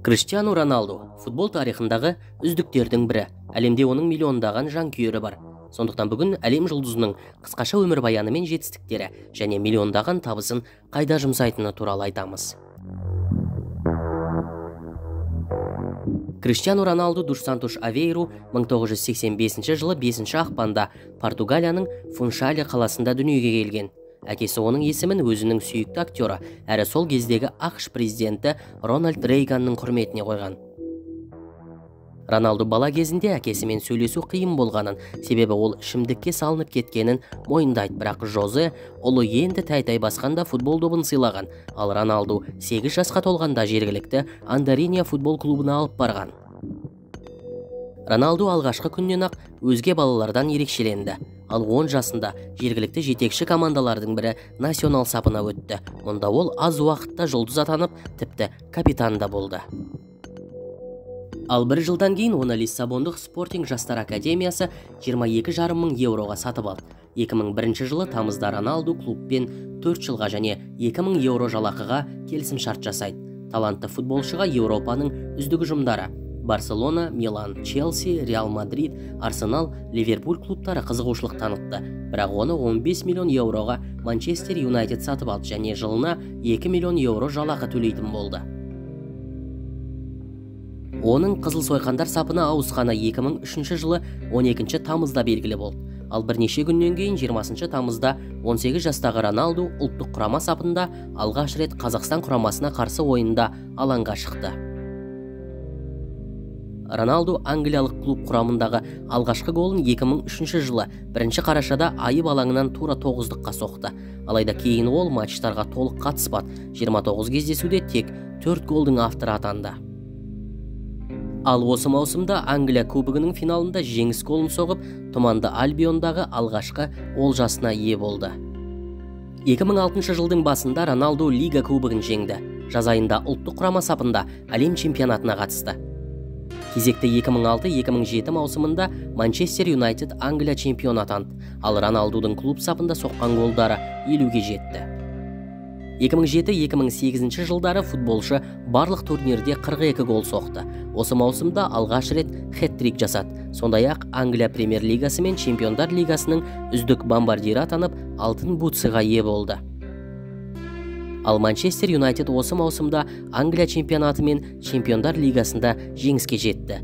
Криштиану Роналду футбол тарихындағы үздіктердің бірі. Әлемде оның миллиондаған жанкүйері бар. Сондықтан бүгін әлем жұлдызының қысқаша өмірбаяны мен жетістіктері және миллиондаған табысын қайда жұмсайтыны туралы айтамыз. Криштиану Роналду душ Сантуш Авейру 1985 жылы 5 ақпанда Португалияның Фуншале қаласында дүниеге келген. Әкесі оның есімін өзінің сүйікті актері, әрі сол кездегі ақш президенті Рональд Рейганның құрметіне қойған. Роналду бала кезінде әкесімен сөйлесу қиын болғанын, себебі ол ішімдікке салынып кеткенін мойындайды. Бірақ Жозе ұлы енді тәй-тәй басқанда футбол добын сыйлаған, ал Роналду 8 жасқа толғанда жергілікті Андариния футбол клубына алып барған. Роналду алғашқы күннен-ақ өзге балалардан ерекшеленді. Ал 10 жасында жергілікті жетекші командалардың бірі Национал сапына өтті. Мұнда ол аз уақытта жұлдыз атанып, тіпті капитан да болды. Ал бір жылдан кейін оны Лиссабондық Спортинг жастар академиясы 22,5 мың еуроға сатып алды. 2001 жылы тамызда Роналду клубпен 4 жылға және 2000 еуро жалақыға келісімшарт жасайды. Талантты футболшыға Еуропаның үздік ұжымдары Барселона, Милан, Челси, Реал Мадрид, Арсенал, Ливерпуль клубтары қызығушылық танытты. Бірақ оны 15 миллион еуроға Манчестер Юнайтед сатып алды және жылына 2 миллион еуро жалақы төлейтін болды. Оның қызыл сойқандар сапына ауысқаны 2003 жылы 12 тамызда белгілі болды. Ал бірнеше күннен кейін 20 тамызда 18 жастағы Роналду ұлттық құрама сапында алғаш рет Қазақстан құрамасына қарсы ойында алаңға шықты. Роналду англиялық клуб құрамындағы алғашқы голын 2003 жылы 1 қарашада айып алаңынан тура 9-дыққа соқты. Алайда кейін ол матчтарға толық қатыспады. 29 кездесуде тек 4 голдың авторы атанды. Ал осы маусымда Англия кубогының финалында жеңіс голын соғып, Тұманды Альбиондағы алғашқы олжасына ие болды. 2006 жылдың басында Роналду Лига кубогын жеңді. Жаз айында ұлттық құрама сапында әлем чемпионатына қатысты. Кезекті 2006-2007 маусымында Манчестер Юнайтед Англия чемпионы атанды, ал Роналдудың клуб сапында соққан голдары 50-ге жетті. 2007-2008 жылдары футболшы барлық турнирде 42 гол соқты. Осы маусымда алғаш рет хет-трик жасады. Сондай-ақ Англия премьер-лигасы мен Чемпиондар лигасының үздік бомбардирі атанып, алтын бутсыға ие болды. Ал Манчестер Юнайтед осы маусымда Англия чемпионаты мен Чемпиондар лигасында жеңіске жетті.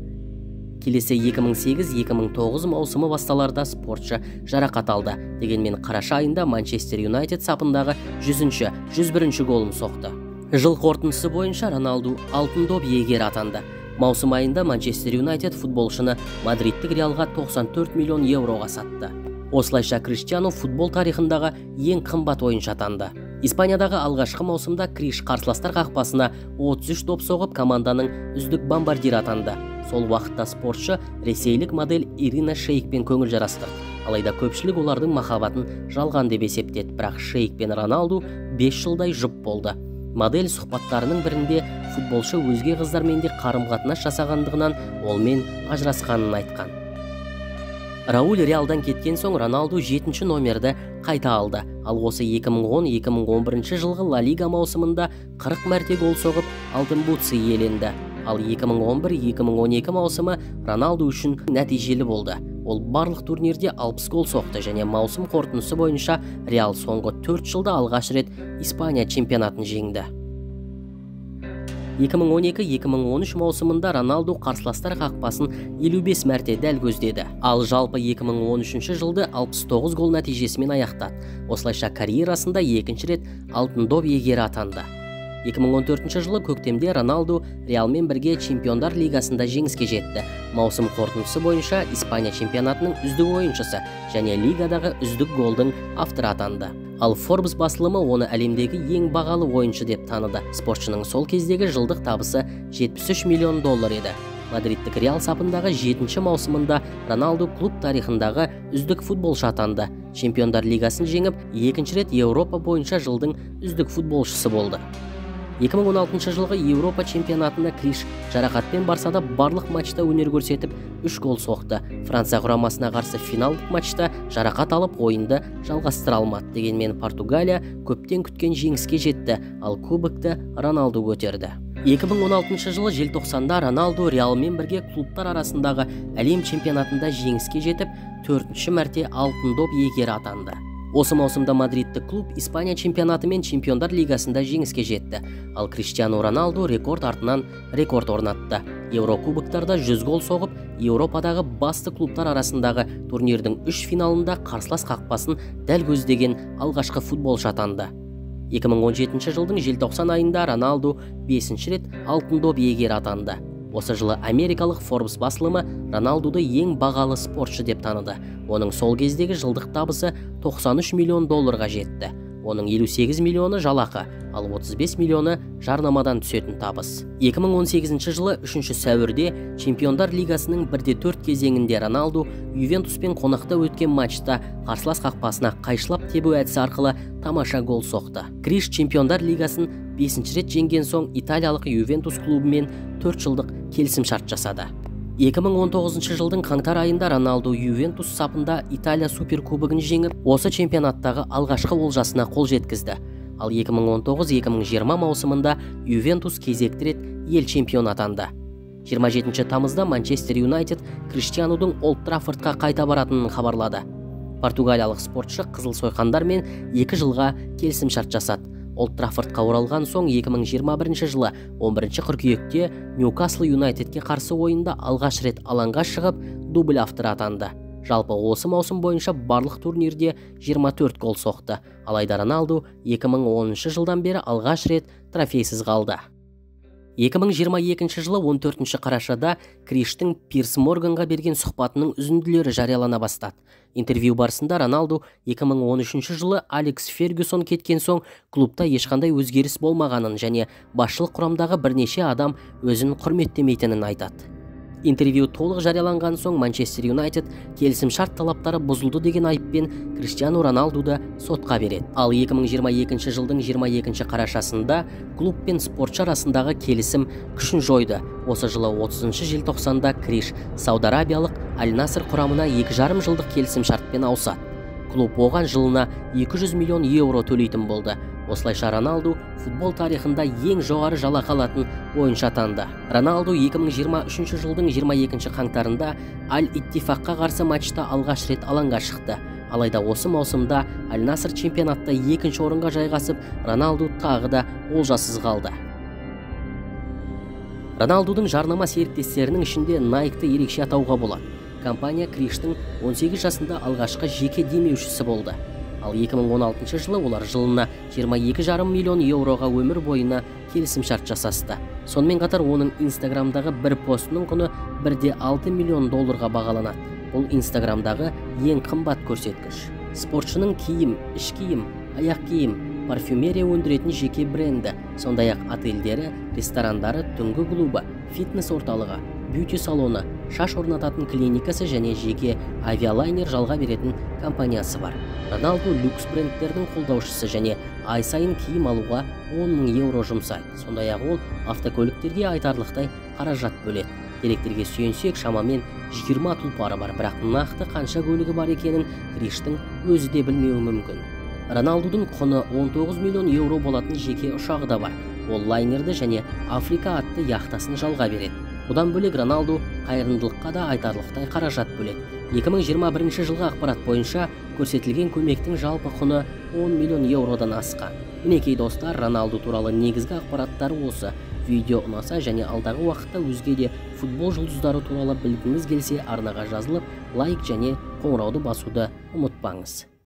Келесі 2008-2009 маусымы басталарда спортшы жарақат алды. Дегенмен қараша айында Манчестер Юнайтед сапындағы 100-ші, 101-ші голын соқты. Жыл қорытындысы бойынша Роналду алтын доп иегері атанды. Маусым айында Манчестер Юнайтед футболшыны мадридтік Реалға 94 миллион еуроға сатты. Осылайша Криштиану футбол тарихындағы ең қымбат ойыншы атанды. Испаниядағы алғашқы маусымда Криш қарсыластар қақпасына 33 доп соғып, команданың үздік бомбардирі атанды. Сол уақытта спортшы ресейлік модель Ирина Шейкпен көңіл жарастырды. Алайда көпшілік олардың махаббатын жалған деп есептеді, бірақ Шейк пен Роналду 5 жылдай жұп болды. Модель сұхбаттарының бірінде футболшы өзге қыздармен де қарым-қатынас жасағандығынан олмен ажырасқанын айтқан. Рауль Реалдан кеткен соң Роналду 7-ші номерді қайта алды. Ал осы 2010-2011 жылғы Ла Лига маусымында 40 мәрте гол соғып, алтын бутсы иеленді. Ал 2011-2012 маусымы Роналду үшін нәтижелі болды. Ол барлық турнирде 60 гол соқты және маусым қорытындысы бойынша Реал соңғы 4 жылда алғаш рет Испания чемпионатын жеңді. 2012-2013 маусымында Роналду қарсыластар қақпасын 55 мәрте дәл көздеді. Ал жалпы 2013 жылды 69 гол нәтижесімен аяқтады. Осылайша карьерасында екінші рет алтын доп иегері атанды. 2014 жылы көктемде Роналду Реалмен бірге Чемпиондар лигасында жеңіске жетті. Маусым қорытындысы бойынша Испания чемпионатының үздік ойыншысы және лигадағы үздік голдың авторы атанды. Ал Forbes басылымы оны әлемдегі ең бағалы ойыншы деп таныды. Спортшының сол кездегі жылдық табысы 73 миллион доллар еді. Мадридтік Реал сапындағы 7-ші маусымында Роналду клуб тарихындағы үздік футболшы атанды. Чемпиондар лигасын жеңіп, екінші рет Еуропа бойынша жылдың үздік футболшысы болды. 2016 жылғы Еуропа чемпионатында Криш жарақатпен барса да барлық матчта өнер көрсетіп 3 гол соқты. Франция құрамасына қарсы финалдық матчта жарақат алып ойынды жалғастыра алмады. Дегенмен Португалия көптен күткен жеңіске жетті, ал кубокты Роналду көтерді. 2016 жылы желтоқсанда Роналду Реалмен бірге клубтар арасындағы әлем чемпионатында жеңіске жетіп, 4-ші мәрте алтын доп иегері атанды. Осы маусымда мадридтік клуб Испания чемпионаты мен Чемпиондар лигасында жеңіске жетті. Ал Криштиану Роналду рекорд артынан рекорд орнатты. Еурокубоктарда 100 гол соғып, Еуропадағы басты клубтар арасындағы турнирдің 3 финалында қарсылас қақпасын дәл көздеген алғашқы футболшы атанды. 2017 жылдың желтоқсан айында Роналду 5-ші рет алтын доп иегері атанды. Осы жылы америкалық Forbes басылымы Роналдуды ең бағалы спортшы деп таныды. Оның сол кездегі жылдық табысы 93 миллион долларға жетті. Оның 58 миллионы жалақы, ал 35 миллионы жарнамадан түсетін табыс. 2018 жылы 3 сәуірде Чемпиондар лигасының 1-4 кезеңінде Роналду Ювентуспен қонақта өткен матчта қарсылас қақпасына қайшылап тебу әдісі арқылы тамаша гол соқты. Криш Чемпиондар лигасын 5-ші рет жеңген соң италиялық Ювентус клубымен 4 жылдық келісімшарт жасады. 2019 жылдың қаңтар айында Роналду Ювентус сапында Италия суперкубогын жеңіп, осы чемпионаттағы алғашқы олжасына қол жеткізді. Ал 2019-2020 маусымында Ювентус кезекті рет ел чемпионы атанды. 27 тамызда Манчестер Юнайтед Криштианудың Олд Траффордқа қайта баратынын хабарлады. Португалиялық спортшы қызыл сойқандармен 2 жылға келісімшарт жасады. Олд Траффордқа оралған соң 2021 жылы 11 қыркүйекте Ньюкасл Юнайтедке қарсы ойында алғаш рет алаңға шығып, дубль авторы атанды. Жалпы осы маусым бойынша барлық турнирде 24 гол соқты. Алайда Роналду 2010 жылдан бері алғаш рет трофейсіз қалды. 2022 жылы 14 қарашада Криштің Пирс Морганға берген сұхбатының үзінділері жариялана бастады. Интервью барысында Роналду 2013 жылы Алекс Фергюсон кеткен соң клубта ешқандай өзгеріс болмағанын және басшылық құрамдағы бірнеше адам өзін құрметтемейтінін айтады. Интервью толық жарияланған соң Манчестер Юнайтед келісімшарт талаптары бұзылды деген айыппен Криштиану Роналдуды сотқа береді. Ал 2022 жылдың 22 қарашасында клуб пен спортшы арасындағы келісім күшін жойды. Осы жылы 30 желтоқсанда Криш Сауд Арабиялық Аль-Наср құрамына 2,5 жылдық келісімшартпен ауысады. Клуб оған жылына 200 миллион еуро төлейтін болды. Осылайша Роналду футбол тарихында ең жоғары жалақы алатын ойыншы атанды. Роналду 2023 жылдың 22 қаңтарында Аль-Иттифаққа қарсы матчта алғаш рет алаңға шықты. Алайда осы маусымда Аль-Наср чемпионатта 2-ші орынға жайғасып, Роналду тағы да олжасыз қалды. Роналдудың жарнама серіктестерінің ішінде Nike-ты ерекше атауға болады. Компания Криштің 18 жасында алғашқы жеке демеушісі болды. Ал 2016 жылы олар жылына 22,5 миллион еуроға өмір бойына келісімшарт жасасты. Сонымен қатар оның Инстаграмдағы бір постының құны 1,6 миллион долларға бағаланады. Бұл Инстаграмдағы ең қымбат көрсеткіш. Спортшының киім, іш киім, аяқ киім, парфюмерия өндіретін жеке бренді, сондай-ақ отельдері, ресторандары, түнгі клубы, фитнес орталығы, бьюти салоны, шаш орнататын клиникасы және жеке авиалайнер жалға беретін компаниясы бар. Роналду люкс брендтердің қолдаушысы және ай сайын киім алуға 10 000 еуро жұмсайды. Сондай-ақ ол автокөліктерге айтарлықтай қаражат бөледі. Деректерге сүйенсек, шамамен 20 тұлпары бар, бірақ нақты қанша көлігі бар екенін Криштің өзі де білмеуі мүмкін. Роналдудың құны 19 миллион еуро болатын жеке ұшағы да бар. Ол лайнерді және Африка атты яхтасын жалға береді. Бұдан бөлек Роналду қайырымдылыққа да айтарлықтай қаражат бөледі. 2021 жылғы ақпарат бойынша көрсетілген көмектің жалпы құны 10 миллион еуродан асқан. Мінекей достар, Роналду туралы негізгі ақпараттар осы. Видео ұнаса және алдағы уақытта өзге де футбол жұлдыздары туралы білгіңіз келсе, арнаға жазылып, лайк және қоңырауды басуды ұмытпаңыз.